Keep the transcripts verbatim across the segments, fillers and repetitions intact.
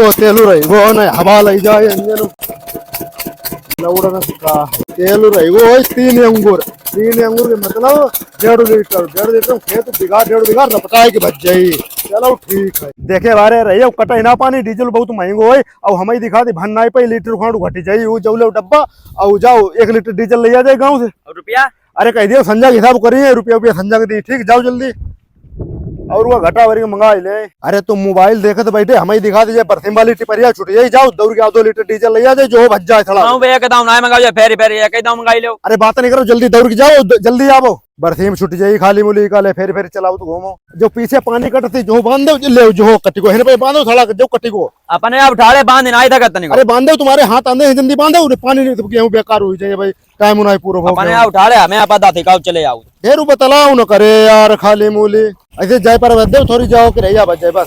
तो तेलु रही, वो नहीं, हवा लई जाए, इंजन लौड़ा ना सिका। तेलु रही, वो है तीन अंगूर, तीन अंगूर के मतलब डेढ़ लीटर, डेढ़ लीटर में खेत बिघा, डेढ़ बिघा लपटाए के बच जाई। चलो ठीक है। देखे बारे रही, अब कटे ना पानी, डीजल बहुत महंगो है, अब हमें दिखा दे, भन नाई पे लीटर खांड घटी जाई, वो जौले डब्बा, और जाओ एक लीटर डीजल ले आ जाए गाँव से। और रुपया? अरे कह दियो संजा के हिसाब करिए, रुपया, रुपया संजा के दी, ठीक, जाओ जल्दी। और वो घटा भरी के मंगा ले। अरे तुम मोबाइल देखत बैठे, हमें दिखा दीजिए, बरसीम वाली टिपरिया छुट जाई, जाओ दौड़ के आओ, दो लीटर डीजल ले आ जाए, जो हो भज जाए थोड़ा। हाँ भैया, के दाम ना मंगाओ, फेरी फेरी, के दाम मंगाई लो। अरे बात नहीं करो, जल्दी दौड़ के जाओ, द-, जल्दी आवो। बरसीम छुट जाई, खाली मूली का ले, फेरी फेरी चलाओ तो घूमो। जो पीछे पानी कटती, जो बांध दो, ले जो हो कटी को, हेने पे बांधो थोड़ा, जो कटी को। अपने आप उठाड़े बांध ना आई था कतनी को। अरे बांध दो, तुम्हारे हाथ आंदे हैं, जल्दी बांध दो, पानी नहीं तो गेहूं बेकार हो जाए भाई। टाइम उनाई पूरो हो अपने गया। आप उठा ले, हमें आप दाते का चले आओ। ढेर बतलाओ न करे यार, खाली मूली। ऐसे जाए पर बस दे, थोड़ी जाओ के रहिया बस जाए बस।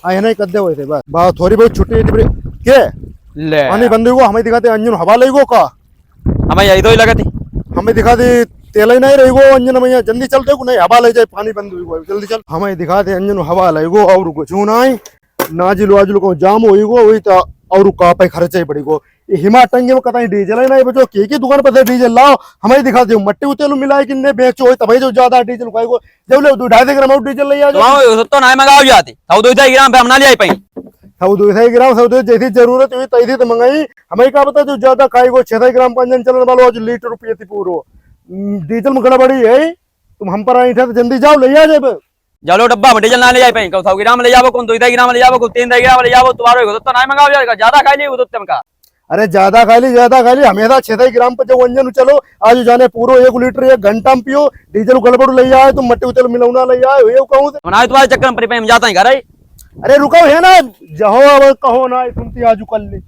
हाँ, ये नहीं कर दे वैसे बस। बस थोड़ी बहुत छुट्टी थी के? ले। पानी बंद हुई गो, हमें दिखाते अंजन हवा लई गो का? हमें यही दो ही लगा थी। हमें दिखा दे, तेल ही नहीं रही गो, अंजन भैया जल्दी चल दे, नहीं हवा ले जाए, पानी बंद हुई गो, जल्दी चल। हमें दिखा दे अंजन हवा लई गो और कुछ नहीं। नाजिल वाजिल को जाम होई गो, वही तो और का पे खर्चा ही पड़ी गो। ये हिमा टंगे में कतई डीजल ही नहीं बचो, के की दुकान पर से डीजल लाओ, हमें दिखा दो, मट्टी उतेलू मिलाए कि ने बेचो, तभी जो ज्यादा डीजल खाएगो। जब ले दो ढाई सौ ग्राम और डीजल ले आ तो जाओ। आओ, तो ना मंगाओ जाते, तो दो ढाई ग्राम पे हम ना ले आई पाई। तो दो ढाई ग्राम, सब दो जैसी जरूरत हुई, तैसी तो मंगाई। हमें क्या पता जो ज्यादा खाएगो, छह सौ ग्राम पंजन चलन वालो, आज लीटर रुपये थी पूरो। हम्म, डीजल में गड़बड़ी है, तुम हम पर आई थे तो जल्दी जाओ, ले आ जाए। जालो डब्बा में डीजल ना ले जाए पाई, कहू सौ ग्राम ले जाबो, कहू दो सौ ग्राम ले जाबो, कहू तीन सौ ग्राम ले जाबो, तुम्हारे को तो ना मंगाओ जाएगा, ज्यादा खा ली, वो तो का। अरे ज्यादा खा ली, ज्यादा खा ली, हमेशा छह सौ ग्राम पर जो वंजन चलो, आज जाने पूरो एक लीटर एक घंटा में पियो, डीजल गड़बड़ ले आए, तुम मट्टी उतल मिलौना ले आए, ये कहूँ से। बनाए तुम्हारे चक्कर में पड़ी पे हम जाता ही घर आई। अरे रुको है ना, जहो अब कहो ना, सुनती आजू कर ली।